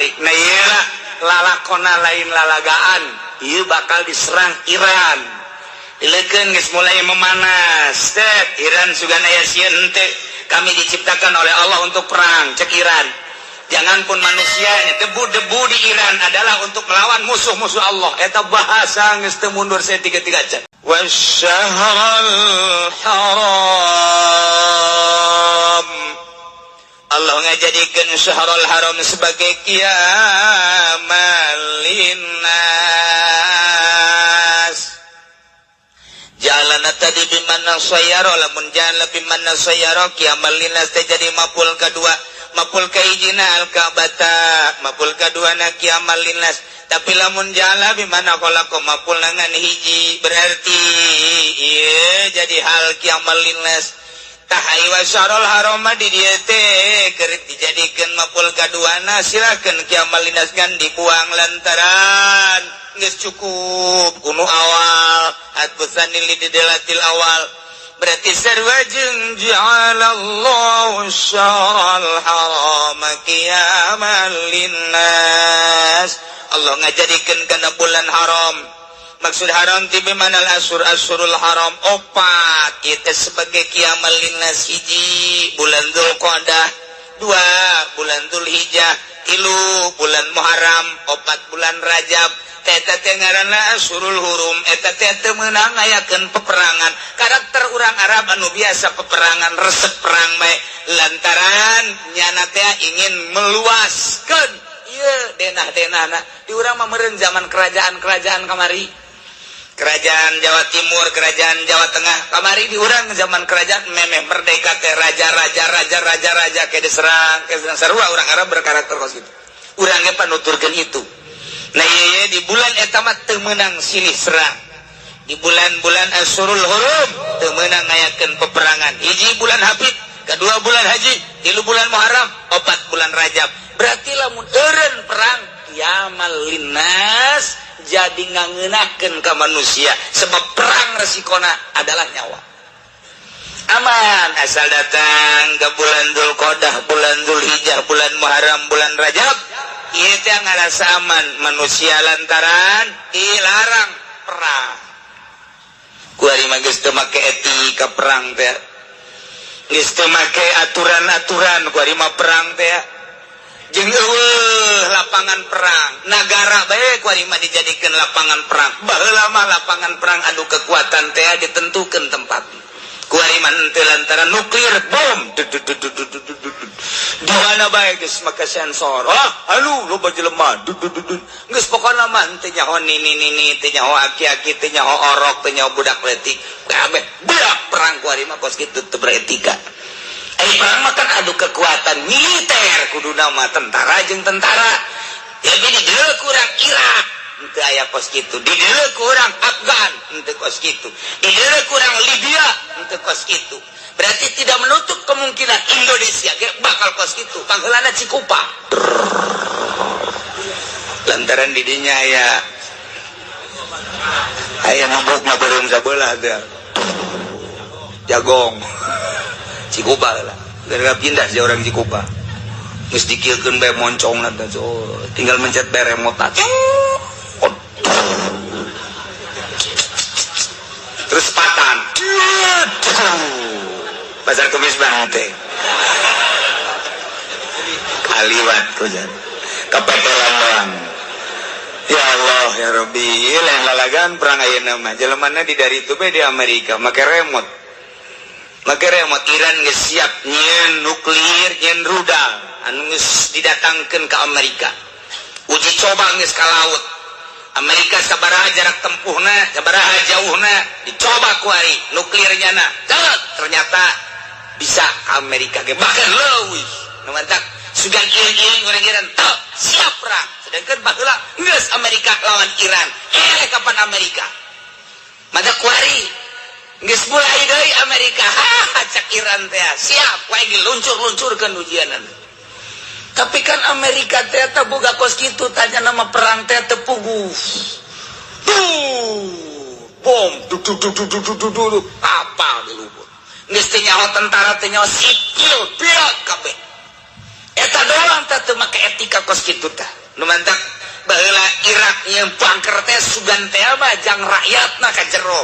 kamari. Nah, iyalah, lalakona lain lalagaan, ieu bakal diserang Iran. Dilekeun geus mulai memanas. Set, Iran sugan aya sieun henteu. Kami diciptakan oleh Allah untuk perang, cek Iran. Jangan pun manusia, debu-debu di Iran adalah untuk melawan musuh-musuh Allah. Eta bahasa geus teu mundur saya tiga-tiga cek. Wasyahrul haram. Allah ngajadikeun syahrul haram sebagai qiyamal linnas. Jalan tadi bimana sayyara, lamun jalan bimana sayyara qiyamal linnas teh jadi maf'ul kedua. Maf'ul kahijina al ka'bata, maf'ul kadua na qiyamal linnas. Tapi lamun jala bimana khalaqa, maf'ul ngan hiji, berarti ieu jadi hal qiyamal linnas. Tah, wa syahrul haram di dieu teh keur dijadikeun maf'ul kaduana, silakeun qiyamal linnas kan dibuang lantaran geus cukup kuno awal atbusani lidelatil awal, berarti sarua jeung ja'alallahu syahral harama qiyamal linnas. Allah ngajadikeun kana bulan haram, maksud haram ti bimanal asur, asurul haram opat itu sebagai qiyamal linnas. Hiji bulan Dzulqa'dah, dua bulan Dzulhijjah, tilu bulan Muharram, opat bulan Rajab. Eta teh ngaranna asurul hurum. Eta teh teu meunang ngayakeun peperangan. Karakter urang Arab anu biasa peperangan, resep perang bae, lantaran nyana teh ingin meluaskeun ieu denah-denahna. Di urang mah meureun zaman kerajaan-kerajaan kamari, kerajaan Jawa Timur, kerajaan Jawa Tengah kamari. Di urang zaman kerajaan memeh merdeka teh raja-raja, raja-raja, raja kayak diserang, kayak diserang. Sarua urang Arab berkarakter kos gitu. Urangnya panuturkeun itu. Nah, iya, di bulan eta mah teu meunang silih serang. Di bulan-bulan Asyurul Hurum teu meunang ngayakeun peperangan. Hiji bulan Hafid, kedua bulan Haji, tilu bulan Muharram, opat bulan Rajab. Berarti lamun eureun perang qiyamal linnas jadi ngangeunahkeun ka manusia, sebab perang resikona adalah nyawa. Aman asal datang ke bulan Dzulqa'dah, bulan Dzulhijjah, bulan Muharram, bulan Rajab. Ieu teh ngarasa aman manusia lantaran dilarang perang. Kuari mah geus teu make etika perang teh. Geus teu make aturan-aturan kuari mah perang teh. Jeung eueuh lapangan perang. Nagara bae kuari mah dijadikeun lapangan perang. Baheula mah lapangan perang adu kekuatan teh ditentukeun tempat. Kuari mah henteu, lantaran nuklir bom di mana bae geus make sensor. Ah, anu loba jelema, geus pokona mah teu nyaho nini nini, teu nyaho aki-aki, teu nyaho orok, teu nyaho budak leutik, kabeh budak perang. Kuari mah kos kitu, teu beretika. Ai perang mah kan adu kekuatan militer, kuduna mah tentara jeung tentara. Jadi di dieu kurang Irak henteu aya kos kitu, di dieu kurang Afgan henteu kos kitu, di dieu kurang Libya henteu kos kitu. Berarti tidak menutup kemungkinan Indonesia ge bakal kos kitu. Pangheulana Cikupa, lantaran didinya aya aya mabuk mah beureum sabelah teh jagong Cikupa lah. Gara pindah si orang Cikupa geus dikieukeun bae moncong teh, oh, tinggal mencet bae remote, oh. Terus patan pasar kemis banget teh kaliwat kujan kepetelan doang. Ya Allah ya Rabbi, lain lalagan perang ayeuna mah. Jelemana di dari itu di Amerika make remote, make remote. Iran geus siap nyieun nuklir, nyieun rudal anu geus didatangkeun ke Amerika. Uji coba geus ka laut Amerika, sabaraha jarak tempuhna, sabaraha jauhna, dicoba kuari nuklirnya na. Ternyata bisa ke Amerika ge, bahkan leuwih. Nu mantak sugan ieu-ieu urang Iran teu siap perang. Sedangkan baheula geus Amerika lawan Iran, eh kapan Amerika mata kuari geus mulai deui Amerika, ha cak Iran teh siap wae diluncur-luncurkeun ujianan. Tapi kan Amerika teh boga kos kitu, tanya nama perang teh teu puguh. Tuh bom du du du du du du du du apa di lubur. Geus teu nyaho tentara, teu nyaho sipil, biak kabeh. Eta doang tah teu make etika kos kitu tah. Nu mantak baheula Irak nyieun bunker teh sugan teh mah jang rakyatna ka jero.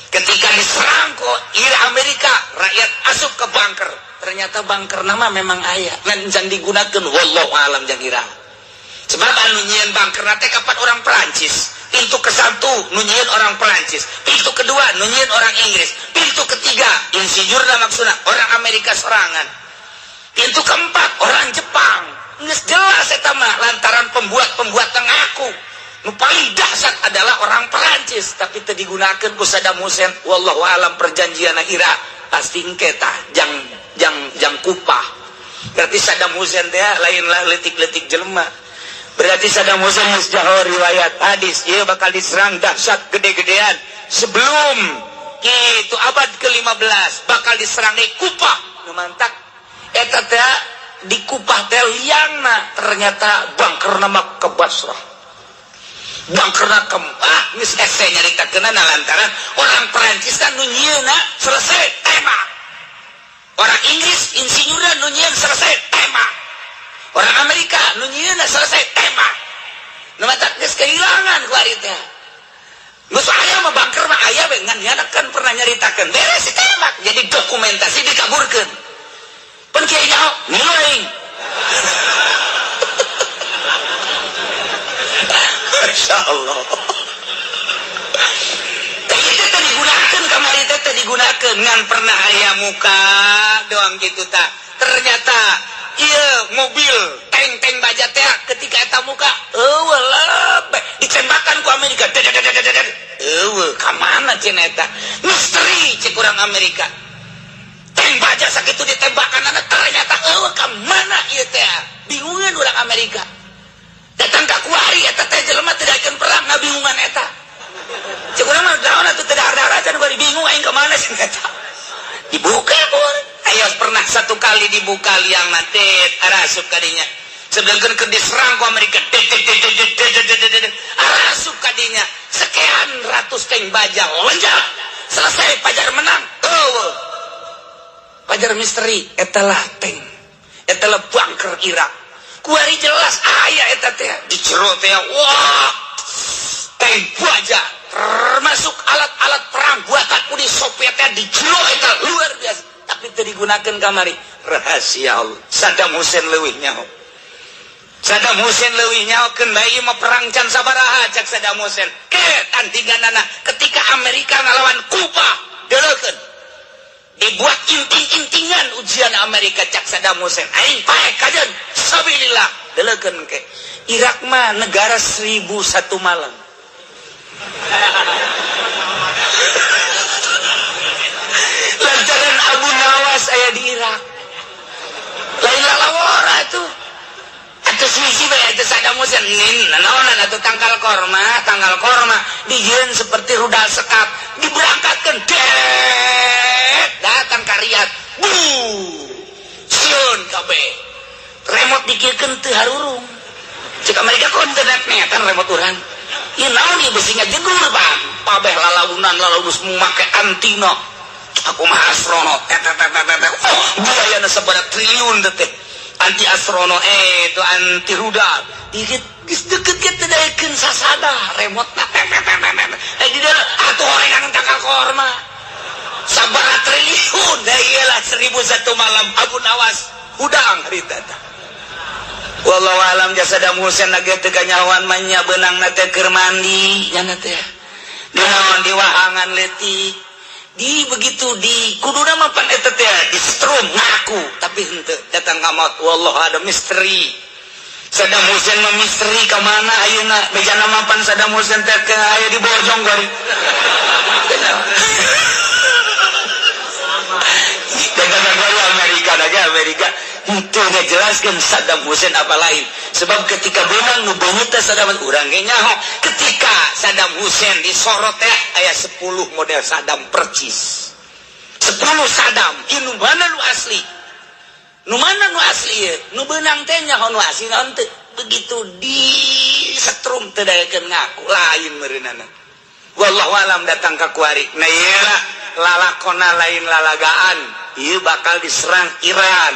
Ketika diserang ku Irak Amerika, rakyat asup ke bunker. Ternyata bunker nama memang aya, ngan can digunakeun, wallahu alam jang Irak. Sebab anu nyieun bunker teh kapan orang Perancis. Pintu ke satu nu nyieun orang Perancis, pintu kedua nu nyieun orang Inggris, pintu ketiga insinyurna maksudna orang Amerika sorangan, pintu keempat orang Jepang. Geus jelas eta mah lantaran pembuat-pembuat ngaku nu paling dahsyat adalah orang Perancis, tapi teu digunakeun ku Saddam Hussein. Wallahu alam perjanjian Irak pasti engke tah jang jang jang kupah. Berarti Saddam Hussein teh lainlah leutik-leutik jelema. Berarti Saddam Hussein geus jaho riwayat hadis ieu bakal diserang dahsyat gede-gedean sebelum itu abad ke-15 bakal diserang di Kupah. Nu mantak eta teh di Kupah teh liangna ternyata bunker nama ke Basrah, bunkerna ke geus ese nyaritakeunna lantaran orang Perancis nu nyieunna selesai tembak, orang Inggris insinyurna nu nyieun selesai tembak, orang Amerika nu nyieunna selesai tembak. Nu matak geus kehilangan kuari teh. Geus aya mah bunker mah aya we, ngan nyana kan pernah nyaritakeun beres ditembak, jadi dokumentasi dikaburkeun. Pun kiai nyaho ngilu aing. Masya Allah. Itu teh digunakeun kamari teh teh digunakeun ngan pernah aya muka doang gitu tak. Ternyata iya mobil tank-tank baja teh ketika eta muka eueuh lebeh ditembakan ku Amerika. Eueuh ka mana cenah eta? Misteri cek urang Amerika. Tank baja sakitu ditembakan ternyata eueuh ka mana ieu teh? Bingungan urang Amerika. Datang ka kuari eta teh jelema teu daekeun perang ngabingungan eta. Cek urang mah naon atuh teu dahar-dahar acan kuari bingung aing ka mana cenah eta. Dibuka pun. Ayo pernah satu kali dibuka liang nanti arasup kadinya. Sedangkan ke diserang ku Amerika arasup kadinya. Sekian ratus tank baja lonjak. Selesai pajar menang. Oh. Pajar misteri etalah tank. Etalah bunker Irak. Kuari jelas aya eta teh di jero teh wah tank baja termasuk alat-alat perang buatan Uni Soviet teh di jero eta luar biasa, tapi teu digunakeun kamari rahasia Allah. Saddam Hussein leuwih nyaho, Saddam Hussein leuwih nyahokeun bae mah perang can sabaraha cak Saddam Hussein ke tandinganana ketika Amerika ngalawan Kuba deuleukeun dibuat inting-intingan ujian Amerika cak Saddam Hussein aing pae kajeun sabilillah deuleukeun ke Irak mah negara 1001 malam. Lantaran Abu Nawas aya di Irak lain lalawara tuh atuh suci bae atuh Saddam Hussein nin naonan atuh tangkal korma dijieun seperti rudal sekap diberangkatkeun det datang ka Riyadh bu sieun kabeh remote dikirkeun teu harurung cek Amerika kon teu netan remote urang ieu naon ieu besi ngajegur bang pabeh lalaunan lalaus make antina aku mah astronot oh biayana sabaraha triliun teh anti astronot itu anti rudal dikit geus deket ge teu daekeun sasada remote na eh di dieu atuh horengan tangkal korma sabaraha triliun da ieu lah 1001 malam Abu Nawas hudang harita teh. Wallahu alam Saddam Hussein lagi teu kanyahoan mah nya beunangna teh keur mandi nya teh di naon di wahangan leutik di begitu di kuduna mah pan eta teh di strom ngaku tapi henteu datang ka maut. Wallahu ada misteri Saddam Hussein mah misteri ka mana ayeuna bejana mah pan Saddam Hussein teh aya di Bojong gari. Amerika naga Amerika itu ngejelaskan Saddam Hussein apa lain sebab ketika benang nu beungeut teh Saddam urang ge nyaho ketika Saddam Hussein disorot teh aya 10 model Saddam percis 10 Saddam ieu nu mana nu asli nu mana nu asli ieu nu beunang teh nyaho nu asli naon teu begitu di setrum teu daekeun ngaku lain meureunana. Wallahu alam datang ka kuari nah ieu lalakona lain lalagaan ieu bakal diserang Iran.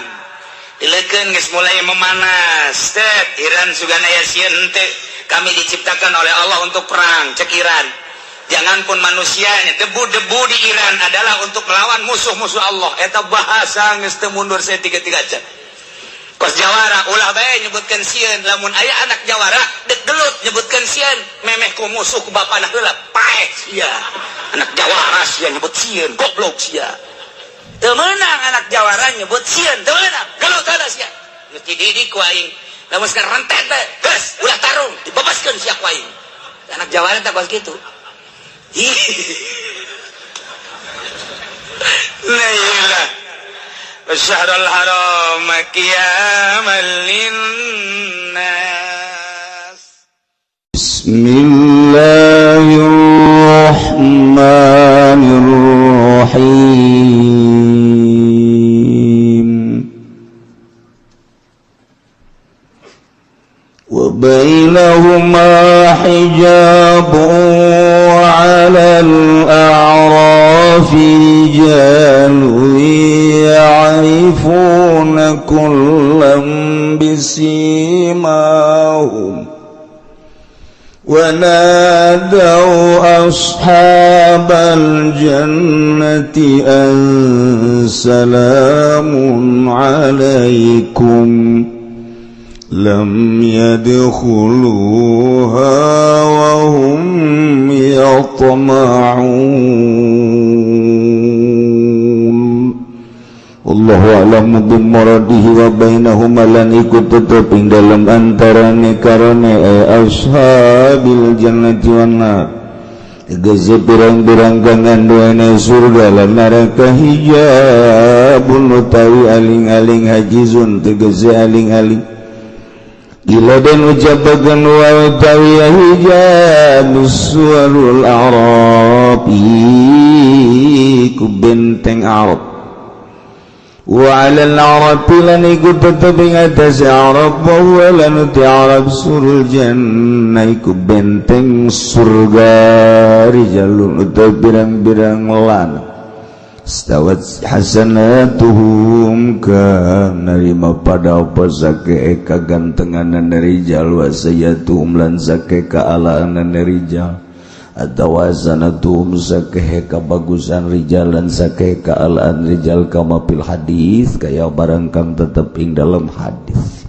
Dileukeun geus mulai memanas. Tet, Iran sugana aya sieun henteu. Kami diciptakan oleh Allah untuk perang, cek Iran. Jangan pun manusianya, debu-debu di Iran adalah untuk melawan musuh-musuh Allah. Eta bahasa geus teu mundur saya tiga-tiga aja. Kos jawara ulah bae nyebutkeun sieun, lamun aya anak jawara dek gelut nyebutkeun sieun, memeh ku musuh ku bapana heula paeh sia. Anak jawara sia nyebut sieun, goblok sia. Teu meunang anak jawara nyebut sieun, teu meunang. Gelut heula sia. Geus dididik ku aing. Lamun sekarang rentet bae, geus ulah tarung, dibebaskeun sia ku aing. Anak jawara teh kos kitu. La ilaha. الشهر الحرام قياما للناس. بسم الله الرحمن الرحيم. وبينهما حجاب وعلى الأعراف رجال يعرفون كلا بسيماهم ونادوا أصحاب الجنة أن سلام عليكم لم يدخلوها وهم يطمعون. Allahu a'lamu bimuradihi. Wa bainahuma lan iku tetep ing dalem antarane karone ashabil jannati wan nar, tegese pirang-pirang kang anduene surga lan neraka, hijabun utawi aling-aling, hajizun tegese aling-aling. Gila den ucapakan wa utawi hijab suarul a'raf iku benteng Arab. Wa 'ala al-a'raf lan iku tetep ing atas Arab, wa huwa lan uti Arab surul jannah iku benteng surga, rijalun utawi pirang-pirang lan stawat hasanatuhum kang narima pada apa sake kagantenganan rijal, wa sayyatuhum lan sake kaalaanan rijal, atawa hasanatuhum sake kabagusan rijal lan sake kaalaan rijal, kama fil hadis kaya barang kang tetep ing dalam hadis.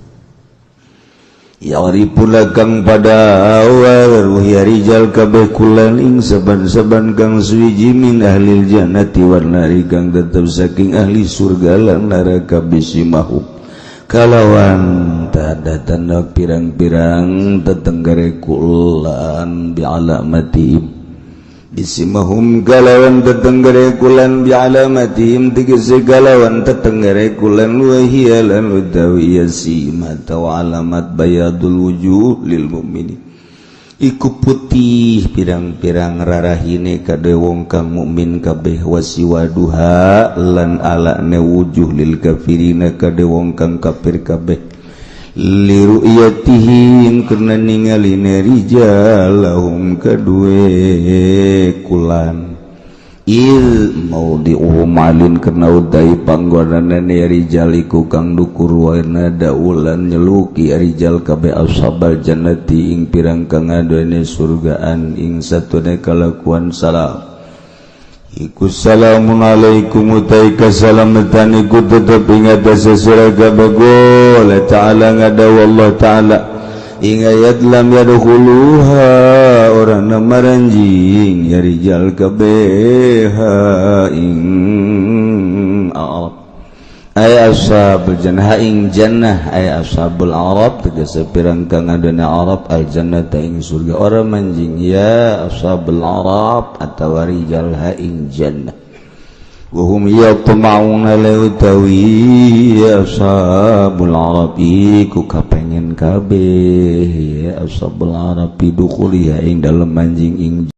Ya'rifuna kang pada awal ya rijal kabeh kulan ing saban-saban kang suwiji min ahlil jannati wan nari kang tetep saking ahli surga lan neraka bisimahum kalawan tanda-tanda pirang-pirang tetenggare kulan bialamatihim, bisimahum kalawan tetenggare kulan, bialamatihim tegese kalawan tetenggare kulan, wa hiya lan utawi sima atawa alamat bayadul wujuh lil mukminin iku putih pirang-pirang rarahine kade wong kang mukmin kabeh, wasiwaduha lan alane wujuh lil kafirina kade wong kang kafir kabeh, liru'yatihim karena ningaline rijalahum kadue kulan il maudi'uhum alin karena utai panggonanane rijal iku kang dukur, wa nadaulan nyeluki rijal kabeh ashabal jannati ing pirang kang aduene surgaan ing satune kalakuan salam iku salamun alaikum utai kasalamatan iku tetep ing atase sira kabeh. Qala ta'ala ngadawu Allah ta'ala ing ayat lam yadkhuluha ora maranjing ya rijal kabeh ing Arab ay ashabul jannah ing jannah, ay ashabul Arab tegese pirang kang adana Arab, al jannata ing surga ora manjing ya ashabul Arab atawa rijal ha ing jannah. Wa hum yatma'una utawi ashabul Arab iku kapengen kabeh ya ashabul Arab dukhuliha ing dalem manjing ing